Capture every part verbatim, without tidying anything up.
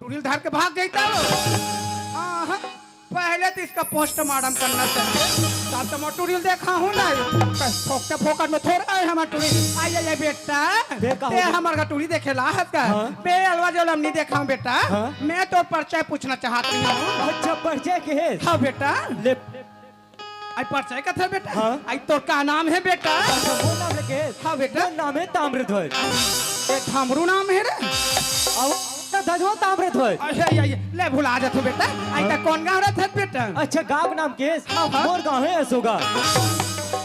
टुरी ल धर के भाग जाता हो। हाँ, हाँ। पहले तो इसका पोस्टमार्टम करना चाहिए। तब तो मैं टुरी ल देखा हूँ ना। फोकट फोकट में थोड़ा है हमार टुरी। आई आई बेटा, बे, का हो ते गया? हमार का टुरी देखे ला हस का? हाँ। बे अलवा जो हम नहीं देखा हूँ बेटा। हाँ। मैं तो परिचय पूछना चाहती हूँ। अच्छा, परिचय के है? हाँ बेटा। ले। आई परिचय का था बेटा। हाँ। आई तोर का नाम है बेटा? अच्छा, वो नाम लेके। हाँ बेटा। वो नाम है ताम्रध्वज। ये थामरू नाम है रे। अब तो धजवा ताम्रध्वज। अरे, ये, ये, ले भुला जात हो बेटा। आई हाँ। ता कौन गाँव रहत है बेटा? अच्छा, गाँव नाम के? हाँ, हाँ। मोर गाँव है असोगा।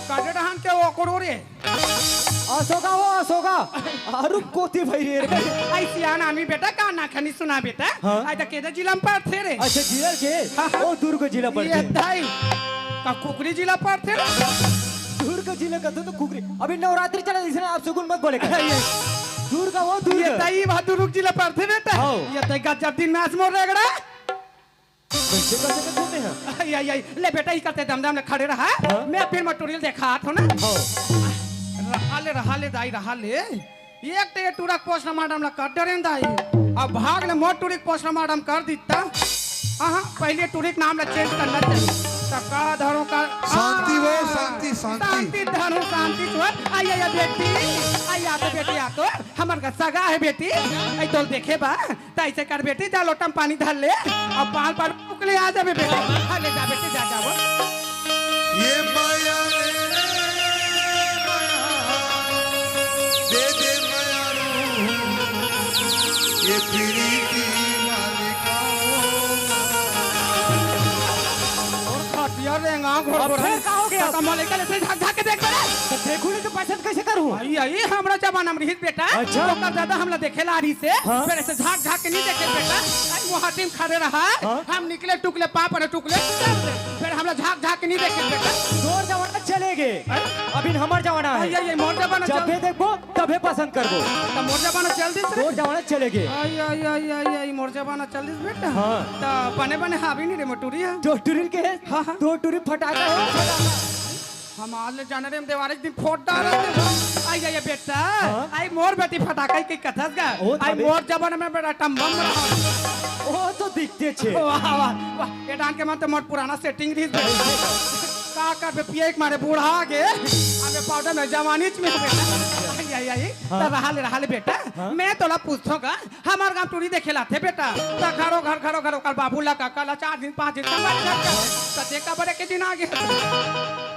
काटे डहान के वो करो रे। असोगा, वो असोगा। आरु कोती भाई रे। आई सियान आमी बेटा, का ना खनी सुना बेटा। हाँ। आई ता केदा जिला में पड़थे रे। अच्छा, जिला के? हाँ, हाँ। ओ, दुर्ग जिला ये पड़थे। दाई, का कुकरी जिला पड़थे रे। दुर्ग जिला का तो, तो कुकरी। अभी नवरात्रि चला, इसने आप सुगुन मत बोले कर। ये दुर्ग, वो दुर्ग। ये दाई, वहाँ दुर्ग जिला पड़थे बेटा। हाँ। ये दाई, गजब दिन में आज मोर रगड़ा। कैसे कर सकते होते हैं? आई, आई, आई। ले बेटा, इकरते दम दम ले खड़े रहा। हाँ। मैं फिर मैं टुरी ल देखात हूँ ना। हाँ। रहा ले, रहा ले दाई, रहा ले। एक तो ये टुरा के पोस्टमार्टम ला कर डरेन दाई। अब भाग ले मोर टुरी के पोस्टमार्टम कर दिता। हाँ, हाँ, पहले टुरी के नाम ला चेंज करना चाहिए। तका धरो का शांति वो, आ, शांति, शांति। शांति धरो, शांति छोड़। आई, आई, आई, बेटी। आई, आ तो बेटी, आ तो। हमर का सगा है बेटी। आई तो देखे बा। त ऐसे कर बेटी, जा लोटा में पानी धर ले अउ पाल पाल टुकले आ जाबे बेटी। हाँ, ले जा बेटी, जा, जा वो। ये माया रे, माया, दे दे माया रू, ये प्रीति मालिका। अउ खटिया रेंगा घोर अब घोर। फिर का हो गया? त कमल एकर ऐसे झाँक झाँक के देख बे। त देखू नहीं तो पसंद कैसे करूँ? आई, आई, हमरा जमाना में रहिस बेटा। अच्छा। ओकर दादा हमला देखे ला रहिस हे। हाँ। फिर ऐसे झाँक झाँक के नहीं देखे बेटा। आई, वो हाथी में खड़े रहा। हाँ। हम निकले टुकले, पाँव परे टुकले, फिर हमला झाँक झाँक के नहीं देखे बेटा। तोर जमाना चले गे। हैं? अभी हमर जमाना है। आई, आई, आई, मोर जमाना जब चल- भी देखबो, तभे पसंद करबो। त मोर जमाना चल दिस रे। तोर जमाना चले गे। आई, आई, आई, आई, आई, मोर जमाना चल दिस बेटा। हाँ। त बने बने हावी नहीं रे मोटुरी है। जो टुरी के है, हाँ, हाँ। तो टुरी फटाका हो, फटाका। हम आज ले जाने रे, हम देवारी के दिन फोड़ डारे रे। आई, आई, बेटा। हाँ? आई मोर बेटी फटाका के कथस गा। ओ, आई तबे। मोर जमाना में बेटा टम्बम रहा। ओ, तो दिखते छे। वाह, वाह, वाह। ये डान के मन तो मोर पुराना सेटिंग रहिस बेटा। का करबे, पिए के मारे बूढ़ा गे। अबे पाउडर में जवानी च में हो बेटा। आई, आई, आई। हाँ। त रहा ले, रहा ले बेटा। हाँ। मैं तोला पूछथों गा, हमर गाँव टुरी देखे ला आथे बेटा। त घरो घर, घरो घर ओकर बाबू ला काका ला चार दिन, पाँच दिन संगवारी धर के। त देखा बड़े के दिन आ गे।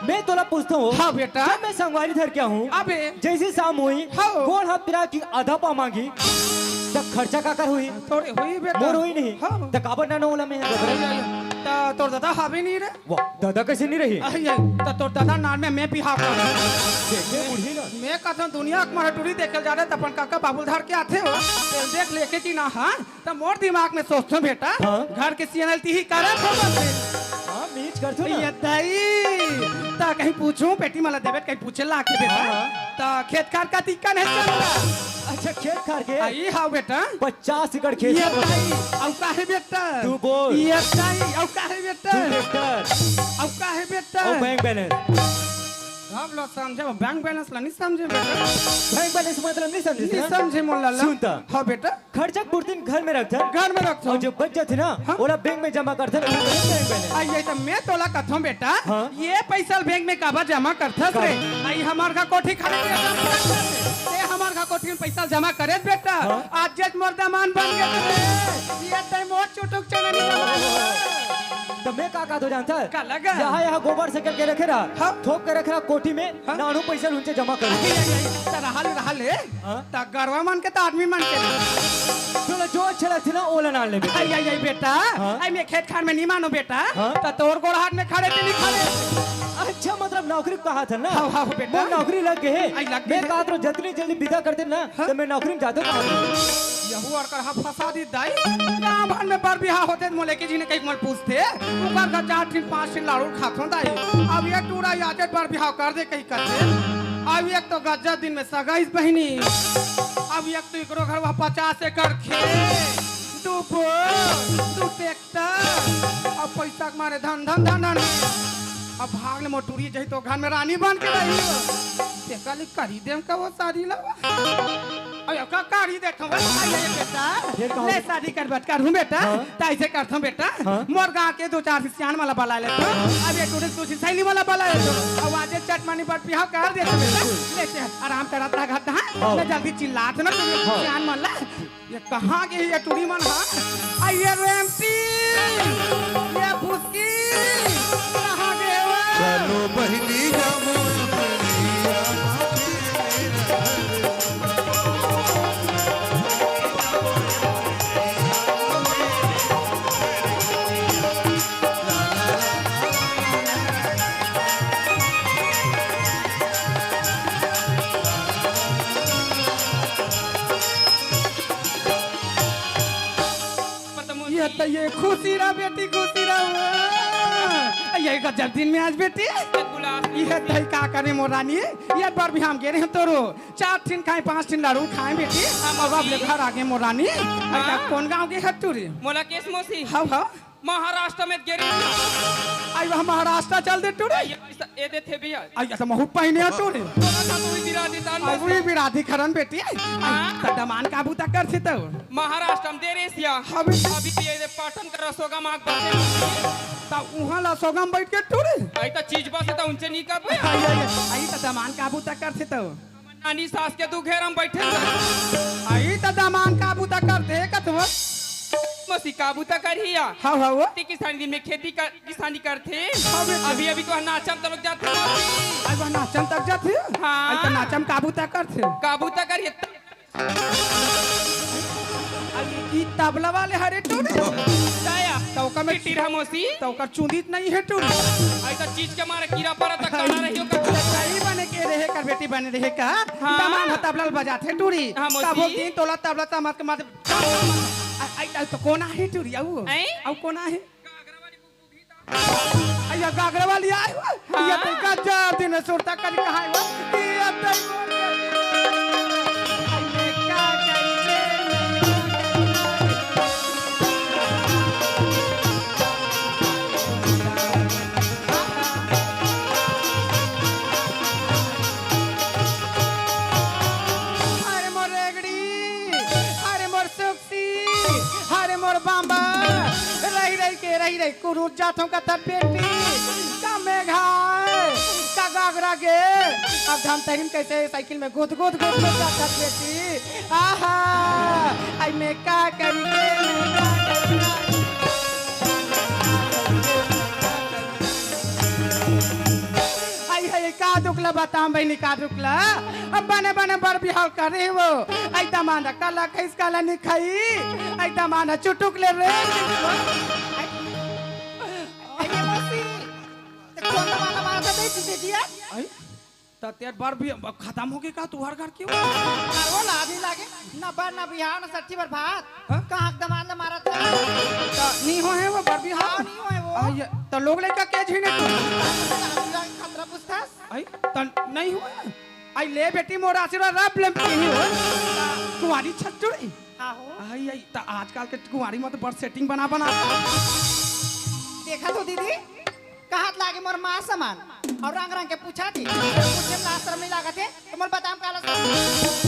मैं तोला पूछथों। हाँ बेटा। जब मैं संगवारी धर के आहूँ, अबे। जैसे शाम होही, हाँ। गोड़ हाथ पिरा के आधा पाँव मांगही, त खर्चा काकर होही? तोरे होही बेटा। मोर होही नहीं। हाँ। त काबर नानों ओला मैं? त तोर दादा हावे नहीं रे। वाह, दादा कैसे नहीं रही? आई, आई, त तोर दादा नान में मैं बिहाव कर। देखे बुढ़ी ना। मैं कहथों दुनिया के मारे टुरी देखे ला जाने त अपन काका बाबू ला धर के आथे हो। तेल देख लेके कि ना, हाँ? त मोर दिमाग में सोचथों बेटा, हाँ। घर के सियान ल तिही करत हो बस। हाँ, मीच करथों ना। ये दाई, त कहीं पूछूं, बेटी मला देबे, कहीं पूछे ला के बेटा। हाँ, हाँ। त खेत खार का तिक्का नहीं चल रहा। अच्छा, खेत खार के? आई, हाँ बेटा। पचास एकड़ खेत ये है। दाई, अउ का है बेटा? तू बोल। ये दाई, अउ का है बेटा? दू हेक्टर। अउ का है बेटा? अउ बैंक बैलेंस। हम लोग समझे, बैंक बैलेंस ला नहीं समझे बेटा। बैंक बैलेंस मतलब नहीं समझे नहीं ना? समझे मोला ला। सुन त। हाँ बेटा। खर्चा पूर्ति घर में रखथन। घर में रखथन। अउ जो बच जाथे ना, हाँ? ओला बैंक में जमा करथन, ओला बैंक बैलेंस। आई, ये त मैं तोला कथों बेटा, हाँ? ये पैसा बैंक में काबर जमा करथस रे? काबर? आई, हमर घर कोठी खाली हे, ते हमर घर कोठी में पैसा जमा करे बेटा। हाँ? आज जज मोर दमान बन गे रे। ये तय मोर चुटुक चननी दमान। त मैं का कहत हों जानथस? का लगा? यहाँ, यहाँ गोबर से करके रखे रहा। हाँ? थोप के रखे रहा कोठी में, हाँ? नानू पैसा उनसे जमा कर। आई, आई, आई, त रहा ले, रहा ले। हाँ? त गरवा मन के त आदमी मन के। तोला जो अच्छा लगथे ना, ओला नान लेबे। आई, आई, आई, बेटा। हाँ? आई, मैं खेत खार में नहीं मानों बेटा। हाँ? त तोर गोड़ हाथ में खड़े के नहीं खड़े। अच्छा, मतलब नौकरी कहाथस ना? हाँ, हाँ, बेटा। मोर नौकरी लग गे हे। आई, लग गे मैं हे। कहत रहों जतनी जल्दी बिदा कर दे ना, हाँ? त मैं नौकरी में जाथों। यहू अड़कर हा फंसा दी दाई। गाँव भर में बर बिहाव होथे त मोला एके झिन कहिके मोला पूछथे। ओकर घर चार ठिन, पाँच ठिन लाड़ू खाथों दाई। अब ये टूरा आजच बर बिहाव कर दे कहिके कथे। अब एक तो गज्जा दिन में सगाई बहिनी। अब एक तो एकरो घर वह पचास एकड़ खेत, दू बोर, दू ट्रैक्टर। अब पैसा के मारे धन, धन, धन, धन। अब भाग ले मोर टुरी जही तो घर में रानी बन के रही। ते काली करी देम का वो सारी ला। अरे, का, काढ़ी देथव, अरे, ये बेटा, फेर का ले होगे? शादी कर, बट करहूँ बेटा, हाँ। त अइसे करथव बेटा, हाँ। मोर गाँव के दू चार सियान मन ला बला लेथव, अब ये टूरी तू सैली मन ला बला लेथव, अब आज चटमनी बर बिहाव कर देथव बेटा, ले आराम करत रह घर, हाँ। हाँ। ना जल्दी चिल्लात ना तू हाँ। सियान मन ला, ये कहाँ गे ये टूरी मन, हाँ? आ, ये रेमटी, ये फुसकी, कहाँ गे वो? चलो बहिनी जाबो अपनी ये त ये खुशी रह बेटी, खुशी रह। ये गजब दिन में आज बेटी। ये त का करे मोर रानी, ये बर बिहाव गे रहेंव तोरो। चार ठिन खाए, पाँच ठिन लाड़ू खाए बेटी। हाँ, अब मौसी। ले घर आगे मोर रानी। हाँ। कोन गाँव गे हस टूरी? मोला केस मौसी। हव, हव। महाराष्ट्र में गे रहेंव। अई वाह, महाराष्ट्र चल दे टूरी। अई, ए देथे भैया। अई, अइसा महूँ पहिने हँव टूरी। तोला का तू ही बिरादरी तान अई, मौसी। उही बिरादरी खरन बेटी। हाँ। त दमांद का बूता करथे तव? महाराष्ट्र में दे रे सिया। अभी अभी ये दे पाटन कर रसोगा माग बाटे। त उहाँ ला सोगा म बइठ के टूरी? अई त चीज बस त उनसे नहीं कर पाया। अई, अई, अई, त दमांद का बूता करथे तव? नानी सास के दू घेरा म बइठे। अई त दमांद का बूता करथे कथव? मौसी का बूता करही या? हव, हव। खेती किसानी दिन में खेती कर, किसानी करथे। हव बेटी। अभी अभी तो नाचम तलक जाथे। अई वाह, नाचम तक जाथे? हाँ। अई त नाचम का बूता करथे? का बूता करही? अई ई तबला वाले हरे टूरी। जाया। त ओकर में टिटिर हा मौसी। त ओकर चुंदी त नहीं हे टूरी। अई त चीज के मारे कीरा परत त काला रही ओकर। सही बने के रहे कर बेटी, बने रहे कर। हाँ। दमांद ह तबला ल बजाथे टूरी। हाँ, मौसी। कभू दिन तोला तबला त मत, मत। अई, अई, अई त कोन आही टूरी? अऊ? अई? अऊ कोन आही? अइया गागरा वाली आय हो। हाँ। ये तो गजब दिन सुरता करी कहाँ हो? ये तो अरे मोर रेगड़ी, अरे मोर सुख हरे मोर बांबा, रहि रहि के, रहि रहि कुरूत जाथों का तब बेटी, का मेघा, का गागरा गे, अब धमतरी म कइसे साइकिल में गुद गुद गुद गुद जाथस बेटी, आहा, अई मैं का करी गे, मैं का करी। अई, अई, का दुख ला बताम बहिनी, का दुख ला? अब बने बने बर बिहाव करे हो। अई दमांद काला खइस काला नि खई। अई दमांद चुटुक ले रे। अई, अई, मौसी, ते कोन दमांद मारत हे बेटी, बेटी, अई? अई? त तेर बर भी अब खतम होगे का तुहर घर के? अरे वो लाज नइ लागे, न बर न बिहाव न सट्ठी बर भात। हाँ? कहाँ के दमांद मारत हे? त नइ होहे वो बर बिहाव? हाँ, नइ होहे वो। अई, त लोग लइका के झिने तू? लाज लागे, खतरा पूछथस? अई, त नइ होहे। अई ले बेटी मोर आशीर्वाद रब ले पीही हो। कुंवारी छटुड़ी। हाँ हो। अई, अई, त आजकल के कुंवारी म तो बड़ setting बना बना। देखत हो दीदी, कहत लागे मोर माँ समान। अउ रंग रंग के पूछा थी। पूछे म लाज शरम नइ लागत हे? त मोर बताम काला शरम?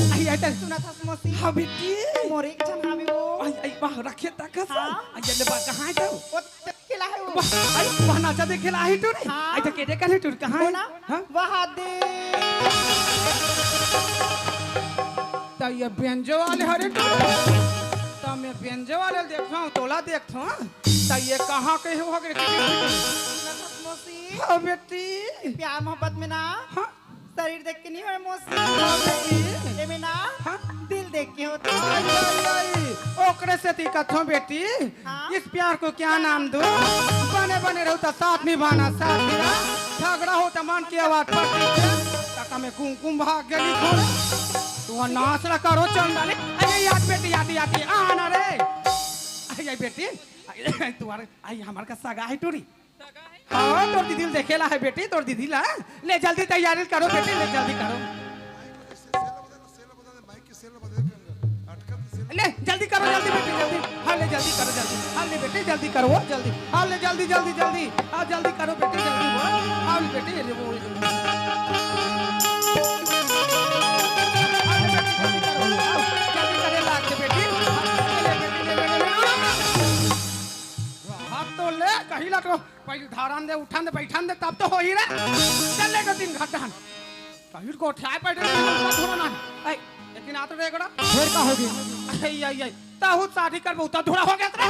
अई, अई, त सुनत हस मौसी? हाँ, बेटी। मोर एक झन हावे वो। अई, अई, वाह, रखे तक हस। हाँ। अई, ले बा, कहाँ हे त? वो देखे ला हे वो। वाह, अई, वाह, नाचा देखे ला हे टूरी। हाँ। अई, त के देखे ला हे टूरी, कहाँ हे? वो ना? हाँ? वहाँ दे। त ये बेंजो वाले हरे टूरी। त मैं बेंजो वाले ल देखथों, तोला देखथों। त ये कहाँ के हो हगरे? सुनत हस मौसी? हाँ बेटी। प्यार मोहब्बत में ना हाँ। शरीर देख के नहीं होए मौसी। हाँ बेटी। एमे ना हाँ। दिल देख के होथे। आई, आई, आई। ओकरे सेती कथों बेटी, हाँ। इस प्यार को क्या नाम दूँ? बने बने रहू त साथ निभाना, साथ निभाना। झगड़ा हो त मन की आवाज पड़ती है। त कमे कुमकुम भाग गली खोल। तू नाच ला करो चंदा ले। अरे याद बेटी, याद, याद, आ ना रे। अरे बेटी, तुम्हारे आई हमार का सगा हे टूरी। सगा हे? हाँ, तोर दीदी ल देखे ला हे बेटी, तोर दीदी ला। ले जल्दी तैयारी करो बेटी, ले जल्दी करो। ले जल्दी करो, जल्दी बेटी, जल्दी। हाँ, ले जल्दी करो, जल्दी। हाँ, ले बेटी, जल्दी करो, जल्दी। हाँ, ले जल्दी, जल्दी, जल्दी। हाँ, जल्दी करो बेटी, जल्दी हो। हाँ, ले बेटी, ले वो। हाँ, ले बेटी, जल्दी करो। लटको, पहले धारन दे, उठन दे, बैठन दे, तब तो होही रे। चल ले दो तीन घंटा। कहीं गोठियाए पड़े रे, थोड़ा ना। ऐ, लेकिन आ तो रे गड़ा। फिर का होगे? ऐ, ऐ, ऐ, तहू शादी करबो, त थोड़ा हो गया रे।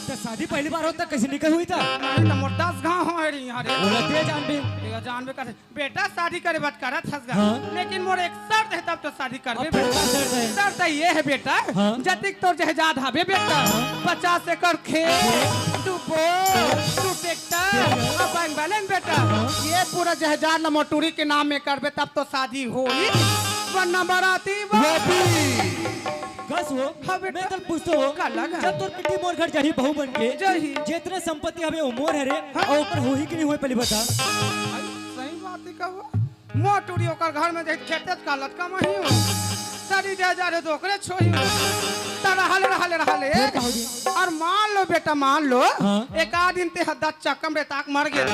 त शादी पहली बार होता, कैसे निकल हुई था? नहीं, त मोर दस घाव हो रही यहाँ रे। बोला ते जान बे। ये जान बे कर। बेटा, शादी करे बात करत हस गा। हाँ। लेकिन मोर एक शर्त है, तब तो शादी करबे अब बेटा। का शर्त है? शर्त ये है बेटा, हाँ। जतिक तोर जहजाद हवे बेटा, हाँ। पचास एकड़ खेत, दू बोर, दू ट्रैक्टर, हाँ। और बैंक बैलेंस बेटा। हाँ। ये पूरा जहजाद ला मोर टूरी के नाम में करबे, तब तो शादी होई। वरना बराती बा- कस हो? हाँ बेटा। मैं तल पूछतो हो, का लगा? जब तोर बेटी मोर घर जाही बहू बन के, जाही। जितना संपत्ति हवे वो मोर हरे, हाँ। और ओकर होही कि नहीं होए पहले बता। सही बात है, कहो। मोर टूरी ओकर घर में जाही, खेते का लटका मही हो। सरी दे जा रे तो ओकरे छोही हो। त रहले, रहले, रहले। फिर का होगी? और मान लो बेटा, मान लो, हाँ। एक आध दिन ते हद्दा चक्कम बेटा के मर गए।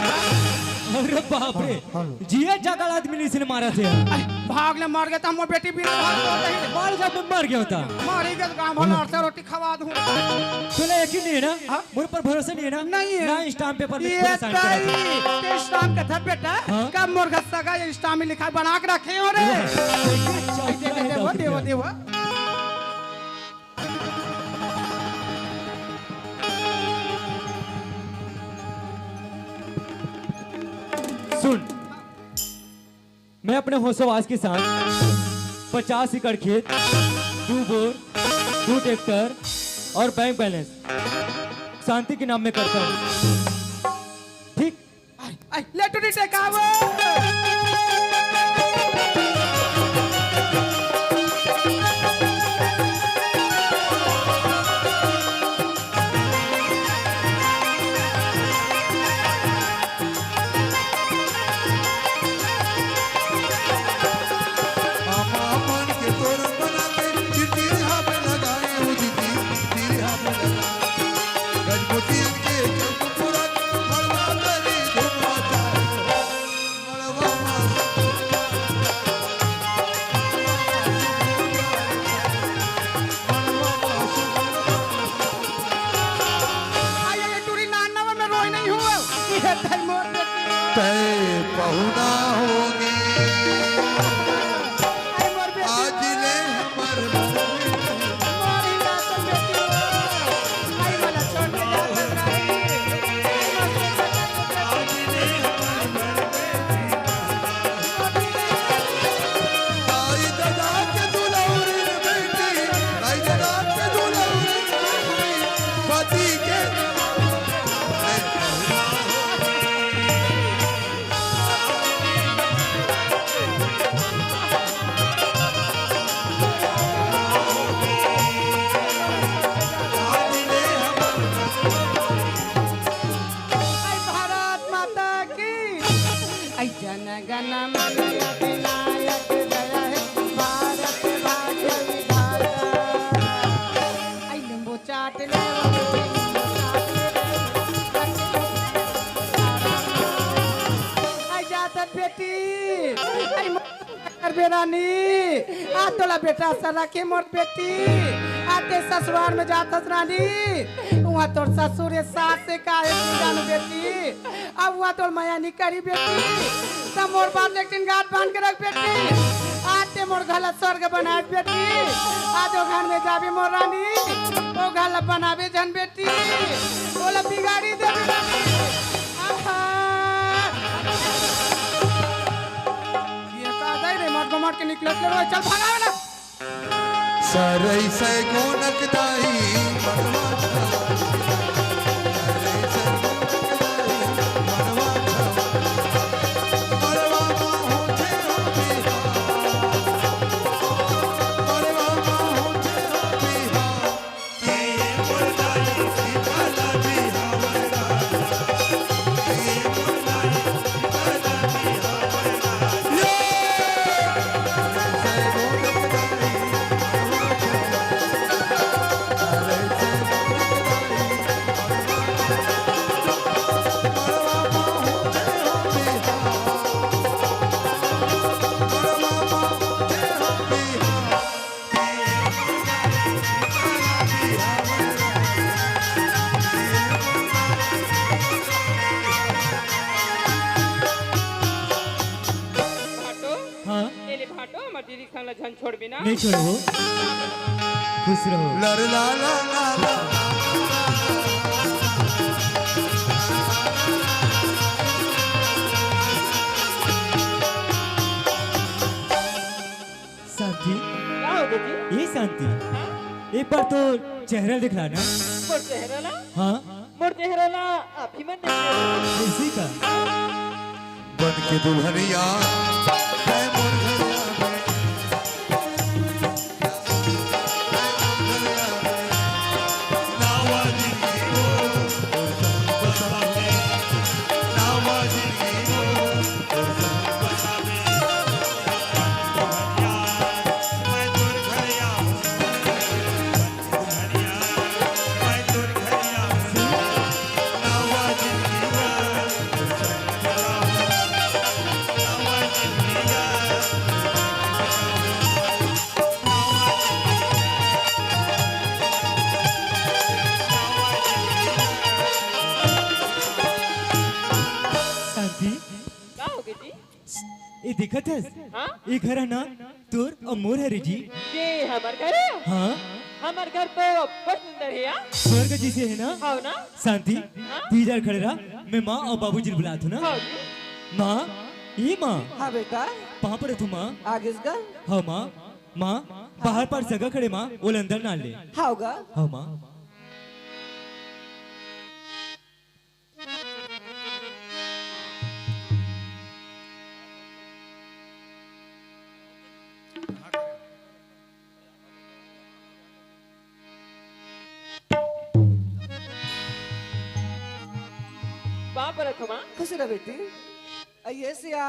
अरे बाप रे। हेलो। जिए जगल आदमी ने इसने मारा थे। अरे, भाग ले मर गए तो हम बेटी भी भाग ले। मर जब मर गया होता। मर ही गए तो गाँव भर अड़सा रोटी खवा दूँ। तूने यकीन नहीं है ना? हाँ? मोर पर भरोसा नहीं है ना? नहीं है। ना स्टाम्प पेपर में ये पूरा साइन करा ताई, दे। ते स्टाम्प का था बेटा? हाँ? कब मोर घर सगा ये स्टाम्प में लिखा बना के रखे हो रे? वाह, देखिए, चौथा दे, दे, है दे, वो, डॉक्टर। दे, वो, दे, वो। सुन, मैं अपने होशोवास के साथ पचास एकड़ खेत, दो बोर, दो ट्रैक्टर और बैंक बैलेंस शांति के नाम में करता हूँ। ठीक? आई, आई, ले टूटी टेकावो। आई, आई, टूरी नान नवा में रोई नहीं हुआ। ये तई मोर बेटी। तय पहुना होगी। आई मोर बेटी। आज ले हमर मोर ही नातन बेटी हो। आई वाला छोड़ के जा सकता है। आज ले हमर ताई ददा के दुलौरी बेटी, ताई ददा के दुलौरी बेटी, पति के आई भारत माता की। आई जन गण मन अधिनायक जय हे भारत भाग्य विधाता। आई नींबू चाट ले, नींबू चाट ले। आई जातन बेटी, आई करबे रानी, आ तोला बेटा सरा के मोर बेटी, आ ते ससुराल में जात हस रानी, उहाँ तोर ससुर हे सास हे का हे तू जान बेटी, अब उहाँ तोर मया नहीं करी बेटी, त मोर बात लेकिन गांठ बांध के रख बेटी, आ ते मोर घर ला स्वर्ग बनाए बेटी, आ जो घर में जाबे मोर रानी, वो घर ला बनाबे झन बेटी, ओला बिगाड़ी देबे रानी। आहा। ये का दई रे, मट गमट के निकलत ले रोए, चल भागा वाला। सरई सैगोनक दाई, मनवा छावा। सरई सैगोनक दाई, मनवा छावा। मड़वा मा होथे हो बिहाव। मड़वा मा होथे हो बिहाव। बिना नहीं छोड़ो हो। खुश रहो। ला रे ला ला ला ला। शांति। का हो गे जी? ए शांति, हाँ? एक बार तोर चेहरा दिखला ना। मोर चेहरा ला? हाँ। मोर चेहरा ला आप ही मन देख लो। ऐसी का? बन के दुल्हनिया, मैं मोर घरिया में। शांति, का हो गे जी? ए देखत हस? हाँ? ए घर ह ना तोर अउ मोर हरे जी। ये हमर घर है? हाँ। हमर घर तो अब्बड़ सुंदर है यार। स्वर्ग जैसे है ना? हव ना? शांति, हाँ? तू इधर खड़े रह, मैं माँ अउ बाबूजी ल बुलात हूँ ना। हाँ जी। माँ, ए माँ। हाँ बेटा। पाँव पड़त हूँ माँ। आगे का? हाँ माँ। माँ, बाहर पर सगा खड़े माँ, ओला अंदर ना ले। हाँ होगा। हाँ माँ। बाप रखमा। खुश रह बेटी। अये सिया।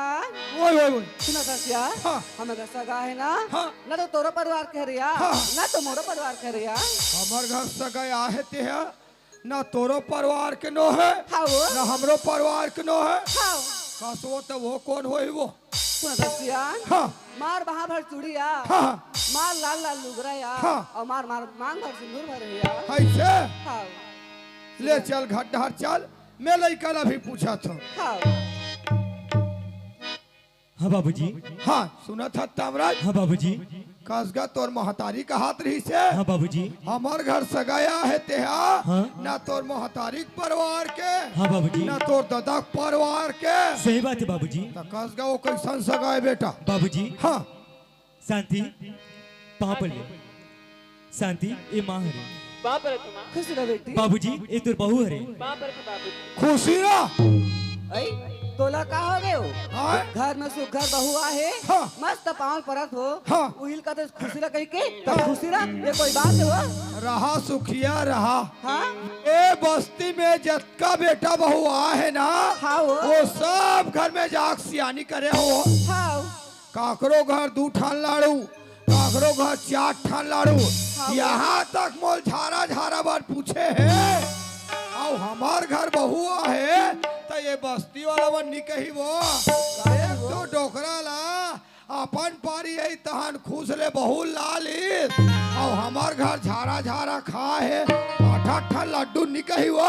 ओए, ओए, ओए। सुनत हस सिया? हाँ। हमर घर सगा हे ना? हाँ। ना तो तोरो परिवार के हरे या, हाँ। ना तो मोरो परिवार के हरे या। हमर घर सगा आहे ते ह, ना तोरो परिवार के नो हे, हाँ वो। ना हमरो परिवार के नो हे। हाँ। कसो त वो कोन होही वो? सुनत हस सिया? हाँ। मार बाँह भर चूड़िया, हाँ। मार लाल लाल लुगरा या, हाँ। अउ मार, मार मांग भर सिंदूर भरे या। अइसे? हाँ। ले चल घर डहर चल। मैं लइका ला भी पूछत हूँ। हाँ। हाँ बाबूजी। हाँ, सुनत हस तामराज? हाँ बाबूजी। कस गा तोर महतारी कहात रहिस हे। हाँ बाबूजी। हमर घर सगा आहे तेहा, हाँ। ना तोर महतारी के परिवार के, हाँ बाबूजी। ना तोर ददा के परिवार के। सही बात हे बाबूजी। त कस गा वो कइसन सगा हे बेटा? बाबूजी। हाँ। शांति, पाँव पड़ ले। शांति, ए माँ हरे। बाप रे तुम्हार। खुश रह बेटी। बाबूजी, ए तोर बहू हरे। बाप रे बाबूजी। खुशी रह। अई, तोला का हो गे हो? हाँ? घर में सुघर बहू आहे, हाँ। मस्त पाँव परत हो। हाँ। उहिल का तो खुशी रह कहि के, त हाँ। खुशी रह, ये कोई बात हे वो? रहा सुखिया रहा। हाँ? ए बस्ती में जतका बेटा बहू आहे ना, हाँ वो। वो सब घर में जाके सियानी करे हो। हाँ। काकरो घर दू ठन लाड़ू, काकरो घर चार ठन लाड़ू। हाँ। यहाँ तक मोल झारा झारा बर पूछे हे, अउ हमर घर बहू आहे, त ये बस्ती वाला मन नी कही वो। एक तो डोकरा ला अपन पारी अई तहन खुश ले बहू ला लीस, अउ हमर घर झारा झारा खा हे, आठ आठ ठन लड्डू नी कही वो।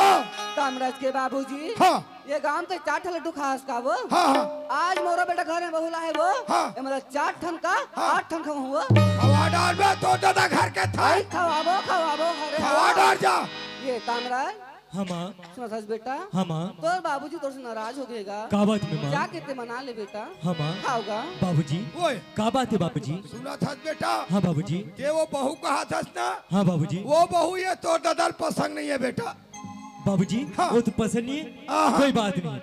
तामराज के बाबूजी। हाँ। ये गांव के चार ठन लड्डू खास का वो? हाँ, हाँ। आज मोरो बेटा घर में बहू लाहे वो? हाँ। ये मतलब चार ठन का, हाँ। आठ ठन खाऊं वो? खवा डार बे, तोर ददा घर के था। अई, खवाबो, खवाबो, अरे खवा हाँ। डार जा। ये तामराज। हाँ माँ। सुनत हस बेटा? हाँ माँ। तोर बाबूजी तोर से नाराज हो गे गा। का बात में माँ? जाके ते मना ले बेटा। हाँ माँ। खाओगा? बाबूजी। ओए। का बात हे बाबूजी? सुनत हस बेटा? हाँ बाबूजी। ते वो बहू कहात हस ना? हाँ बाबूजी। वो बहू ये तोर ददा ल पसंद नहीं हे बेटा। बाबूजी, हाँ। वो तो पसंद नहीं हे, आहा। कोई बात नहीं।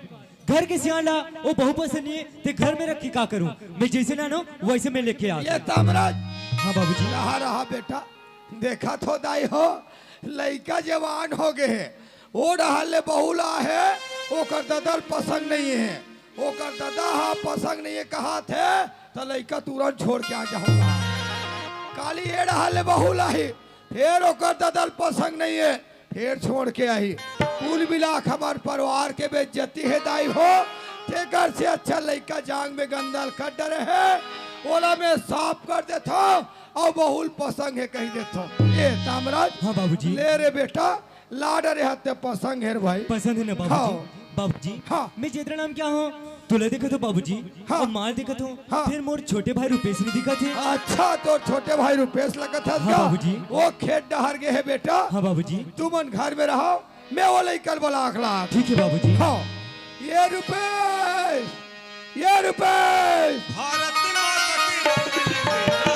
घर के सियान ला वो बहू पसंद नहीं हे, ते घर में रख के का करूं? मैं जैसे ना नो, वैसे मैं लेके आ ये जाऊं। तामराज। हाँ बाबूजी। रहा, रहा बेटा, देखत हो दाई हो, लइका जवान हो गे हे, वो डहर ले बहू लाहे, ओकर ददा ल पसंद नहीं हे, ओकर ददा हा पसंद नहीं हे कहात हे, त लइका तुरंत छोड़ के आ जाहूंगा। काली ए डहर ले बहू लाही, फेर ओकर ददा ल पसंद नहीं हे, फेर छोड़ के आही। कुल मिला के हमर परिवार के बेइज्जती हे दाई हो, तेकर से अच्छा लइका जांग में गंदा ल कर डरे हे, ओला मैं साफ कर देथों, अउ बहू ल पसंद हे कहि देथों। ए तामराज, हाँ बाबूजी। ले रे बेटा, ला डरे हस ते पसंद हे रे भाई। पसंद हे ना बाबूजी? हाँ। बाबूजी, हाँ। मैं जेतना नाम क्या हूँ, तोला देखत हो बाबूजी, हाँ। अउ माल देखत हो, हाँ। फेर मोर छोटे भाई रुपेश नइ दिखत हे। अच्छा, तोर छोटे भाई रुपेश लगत हस हाँ, का? बाबूजी। ओ खेत डहर गे हे बेटा। हाँ, बाबूजी। तुमन घर में रहो, मैं ओ लइका ल बला के लात हँव। ठीक हे बाबूजी। हाँ। ए रुपेश, ए रुपेश। भारत माता की रत्न बेटा।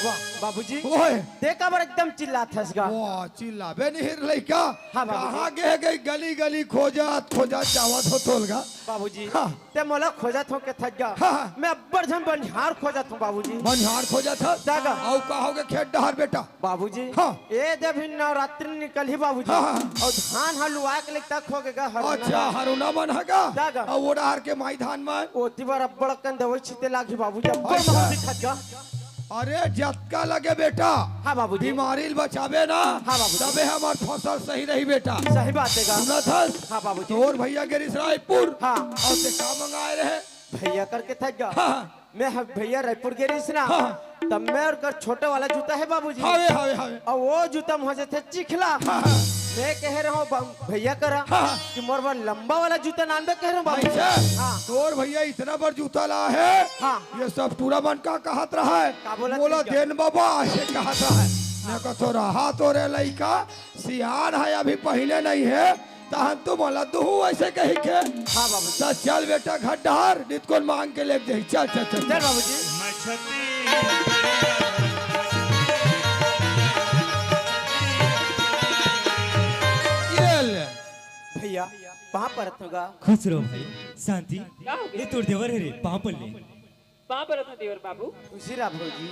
वाह, बाबूजी। ओए। ते काबर एकदम चिल्लात हस गा? वाह, चिल्लाबे नहीं रे लइका। हाँ, बाबूजी। कहाँ गे गे गली गली खोजत, खोजत जावत हो तोल गा? बाबूजी, हाँ। ते मोला खोजत हो के थक गा। हाँ, हाँ। मैं अब्बड़ झन बनिहार खोजत हँव बाबूजी। बनिहार खोजत हस? दादा। अउ का होगे खेत डहर बेटा? बाबूजी, हाँ। ए दे अभी नवरात्रि निकलही बाबूजी। हाँ, हाँ। अउ धान ह लुआ के लेक तक हो गे गा हरुना। अच्छा, हरुना मन ह गा? दादा। अउ ओ डहर के माई धान मन? ओती बर अब्बड़ अकन दवई छिते लागही बाबूजी, अब्बड़ अच्छा। महँगा दिखत गा। अरे जतका लगे बेटा, हाँ बाबूजी। बीमारी ल बचाबे ना, हाँ बाबूजी। तबे हमर फसल सही रही बेटा। सही बात हे गा। सुनत हस? हाँ बाबूजी। तोर भइया गे रिहिस रायपुर। हाँ। अउ ते का मंगाए रहे? भइया करके थक गा। हाँ। मैं ह-, भइया रायपुर गे रिहिस ना। हाँ। तब मैं ओकर छोटे वाला जूता हे बाबूजी। हवे, हवे, हवे। अउ ओ जूता म हो जाथे चिखला। हाँ, हाँ। मैं कहे रहूँ बम-, भइया करा हाँ, हाँ। कि मोर बर लंबा वाला जूता लानबे कहे रहूँ बाबूजी। अच्छा। हाँ। तोर भइया इतना बड़ जूता लाय हे। हाँ। ये सब टूरा मन का कहत रहय? का बोलत मोला रहिस का? देन बाबा, अइसे कहत रहय। मैं कथों रहा तो रे लइका, सियान हे, अभी पहिने नइ हे, तहन तुमन ला दुहूँ अइसे कहिके। हाँ बाबूजी। त चल बेटा घर डहर, नितकुन मांग के लेके जाही। चल, चल, चल, चल चल। बाबूजी। मैं छत्तीसगढ़ ये ले। भइया, पाँव परत हँव गा। खुश रहो भाई। शांति, का हो गे? ये तोर देवर हे रे, पाँव पर ले। पाँव परत हँव देवर बाबू। खुशी रह भौजी।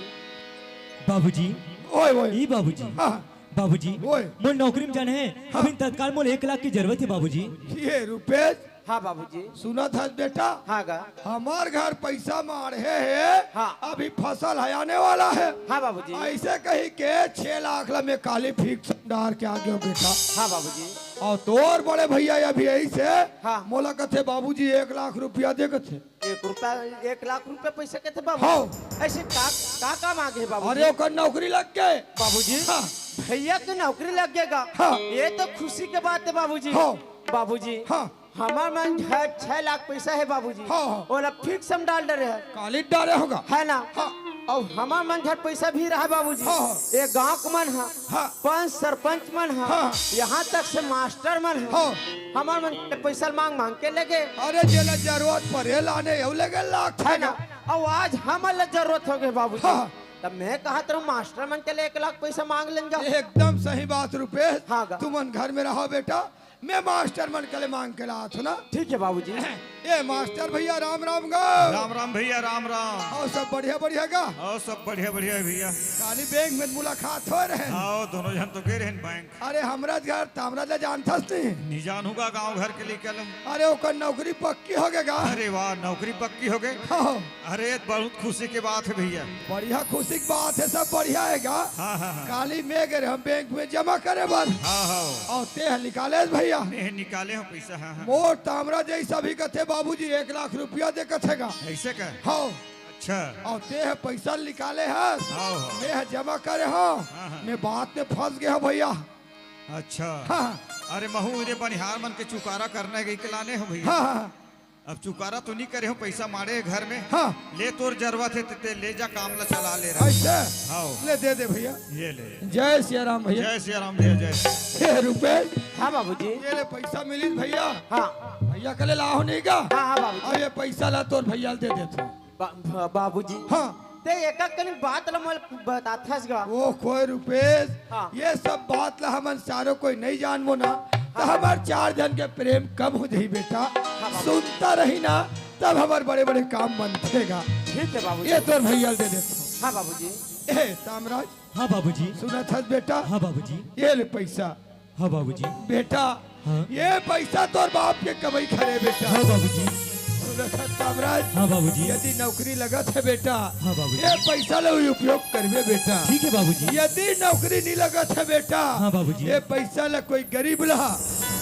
बाबूजी। ओए, ओए। ई बाबूजी। हाँ। बाबूजी। ओए। मोर नौकरी म जाना हे। हाँ। अभी तत्काल मोला एक लाख के जरूरत हे बाबूजी। ए रुपेश। हाँ बाबूजी। सुनत हस बेटा? हाँ गा। हमर घर पइसा माढ़े हे। हाँ। अभी फसल ह आने वाला हे। हाँ बाबूजी। अइसे कहिके छह लाख ला मैं काली fix डार के आ गेंव बेटा। हाँ बाबूजी। अउ तोर बड़े भइया अभी अइसे हाँ। मोला कथे बाबूजी एक लाख रुपया दे कथे। एक रुपया, एक लाख रुपया पइसा कथे बाबू। हाँ। अइसे का, का काम आ गे बाबू? अरे ओकर नौकरी लग गे। बाबूजी, हाँ। भइया के नौकरी लग गे गा। हाँ। ये तो खुशी के बात हे बाबूजी। हाँ। बाबूजी, हाँ। हमर मन घर छह लाख पइसा हे बाबूजी। हाँ, हाँ। ओला fix म डाल डरे हे। काली डारे होगा। हे ना? हाँ। अउ हमर मन घर पइसा भी रहय बाबूजी। हाँ, हाँ। ये गाँव के मन ह हाँ। पंच सरपंच मन ह, हाँ। यहाँ तक से मास्टर मन ह, हाँ। हमर मन के पइसा ल मांग मांग के लेगे। अरे जेला जरूरत परे लाने अउ लेगे लाख हे ना? अउ आज हमन ला जरूरत हो गे बाबूजी। हाँ। तब मैं कहत रहूँ मास्टर मन के ले एक लाख पइसा मांग लेन जाओ। एकदम सही बात रुपेश। हाँ गा। तुमन घर में रहो बेटा, मैं मास्टर मन के ले मांग के लात हूँ ना। ठीक हे बाबूजी। ए मास्टर भइया राम राम गा। राम राम भइया, राम राम। अउ सब बढ़िया बढ़िया गा। अउ सब बढ़िया बढ़िया हे भइया। काली बैंक में मुलाकात होय रहे। अउ दोनों झन तो गे रहेन बैंक। अरे हमर घर तामराज ला जानथस नहीं? नइ जानहूँ गा, गाँव घर के लइका ल। अरे ओकर नौकरी पक्की हो गे गा। अरे वाह, नौकरी पक्की हो गे। हाँ। अरे बहुत खुशी के बात हे भइया। बढ़िया खुशी के बात हे, सब बढ़िया हे गा। हाँ, हाँ, हाँ। काली मैं गे रहेंव बैंक में जमा करे बर। हाँ, हाँ। अउ तें ह निकालेस भइया। मैं निकाले हँव पइसा, हाँ, हाँ। मोर तामराज जइसा भी कथे बाबूजी एक लाख रुपया दे कथे गा। अइसे का? हाँ। अच्छा। अउ तें ह पइसा निकाले हस। हाँ, हाँ। मैं ह जमा करे हँव। हाँ, हाँ। मैं बात में फँस गे हँव भइया। अच्छा। हाँ। अरे महूँ एदे बनिहार मन के चुकारा करना हे कहिके लाने हँव भइया। हाँ, हाँ। अब चुकारा तो नइ करे हँव, पइसा माढ़े हे घर में। हाँ। ले तोर जरूरत हे त तें ले जा, काम ला चला ले रहा। अइसे? हाँ। ले दे दे भइया। ये ले। जय सिया राम भइया। जय सिया राम भइया, जय। ए रुपेश। हाँ बाबूजी। ये ले पइसा मिलिस भइया। हाँ। भइया के ले लाहूँ नहीं गा। हाँ, हाँ बाबूजी। अउ ये पइसा ला तोर भइया ल दे देथँव। बा-, बा-, बाबूजी। हाँ। तें एक एक कनी बात ला मोला बताथस गा। ओ कोई रुपेश, हाँ। ये सब बात ला हमन चारों कोई नइ जानबो ना, त हाँ। हमर चार झन के प्रेम कम हो जाही बेटा। हाँ, बाबू। सुनता रही ना, तब हमर बड़े-बड़े काम बनथे गा। ठीक हे बाबूजी। ये तोर भइया ल दे देथँव। हाँ बाबूजी। ए तामराज। हाँ बाबूजी। सुनत हस बेटा? हाँ बाबूजी। ये ले पइसा। हाँ बाबूजी। बेटा, हाँ। ये पइसा तोर बाप के कमई हरे बेटा। हाँ बाबूजी। सुनत हस तामराज? हाँ बाबूजी। यदि नौकरी लगत हे बेटा, हाँ बाबूजी। ये पइसा ल उपयोग करबे बेटा। ठीक हे बाबूजी। यदि नौकरी नइ लगत हे बेटा, हाँ बाबूजी। ये पइसा ल कोई गरीब ला,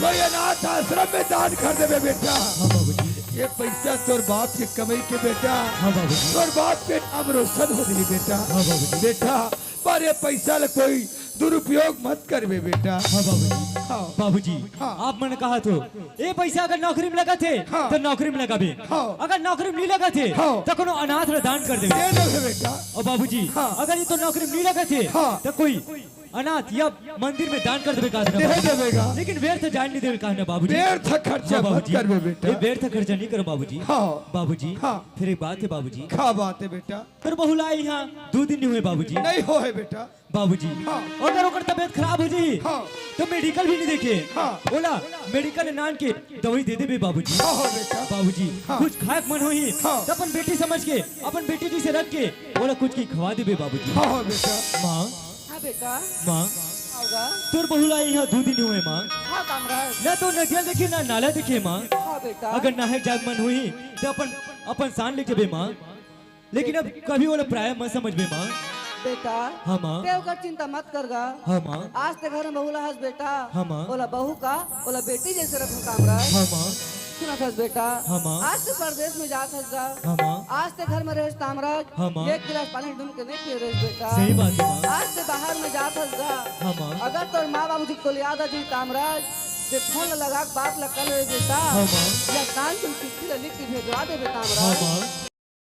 कोई अनाथ आश्रम में दान कर देबे बेटा। हाँ बाबूजी। ये पैसा तोर बाप के कमाई के बेटा। हाँ बाबूजी। तोर बाप के नाम रोशन हो जाही बेटा। हाँ बाबूजी। बेटा, पर ये पैसा ला कोई दुरुपयोग मत करबे बेटा। हाँ बाबूजी। हाँ। बाबूजी, हाँ। आप मन कहा थो, ए पैसा अगर नौकरी में लगत हे, हाँ। तो नौकरी में लगाबे। हाँ। अगर नौकरी में नहीं लगत हे, हाँ। तो कोनो अनाथ ला दान कर देबे। दे देबे बेटा। और बाबूजी, हाँ। अगर ये तो नौकरी में नहीं लगत हे, हाँ। तो कोई अनाथ या मंदिर में दान कर देबे कहा दे देबे गा। लेकिन व्यर्थ जान नहीं देबे कहा ना बाबूजी। व्यर्थ खर्चा हाँ, मत बाबूजी। करबे बेटा। ये व्यर्थ खर्चा नहीं करो बाबूजी। हाँ। बाबूजी, हाँ। फिर एक बात है बाबूजी। का बात है बेटा? तोर बहू ला आई यहाँ दो दिन नहीं हुए बाबूजी। नहीं होए बेटा। बाबूजी, हाँ। अगर ओकर तबीयत खराब हो जाही, हाँ। तो मेडिकल भी नहीं देखे। हाँ। ओला मेडिकल नान के दवाई दे देबे बाबूजी। हाँ, हाँ बेटा। बाबूजी, हाँ। कुछ खाए के मन होही, हाँ। तो अपन बेटी समझ के, अपन बेटी जैसे रख के, ओला कुछ की खवा देबे बाबूजी। हाँ, हाँ बेटा। माँ, हाँ बेटा। माँ, आओगा। तोर बहू ला यहाँ दो दिन हुए माँ। हाँ कामराज। ना तो नदिया देखे, ना नाला देखे माँ। हाँ बेटा। अगर नहाए जाए मन होही, तो अपन, अपन शान ले जबे माँ। लेकिन अब कभी ओला पराया मत समझबे माँ। बेटा। हाँ माँ। ते ओकर चिंता मत करगा। हाँ माँ। आज ते घर में बहू ला हस बेटा। हाँ माँ। ओला बहू का, ओला बेटी जैसे रखूं कामराज। हाँ माँ। सुनत हस बेटा। हाँ माँ। आज ते परदेश में जात हस गा। हाँ माँ। आज ते घर में रहेस तामराज। हाँ माँ। एक गिलास पानी ढूंढ के नहीं पिए रहेस बेटा। सही बात है माँ। आज ते बाहर में जात हस गा। हाँ माँ। अगर तोर माँ बाबूजी तोला याद आ जाही तामराज, ते फोन ला लगा के बात ला कर ले बेटा। हाँ माँ। या कान तुम चिट्ठी ला लिख के भेजवा देबे हाँ तामराज। माँ।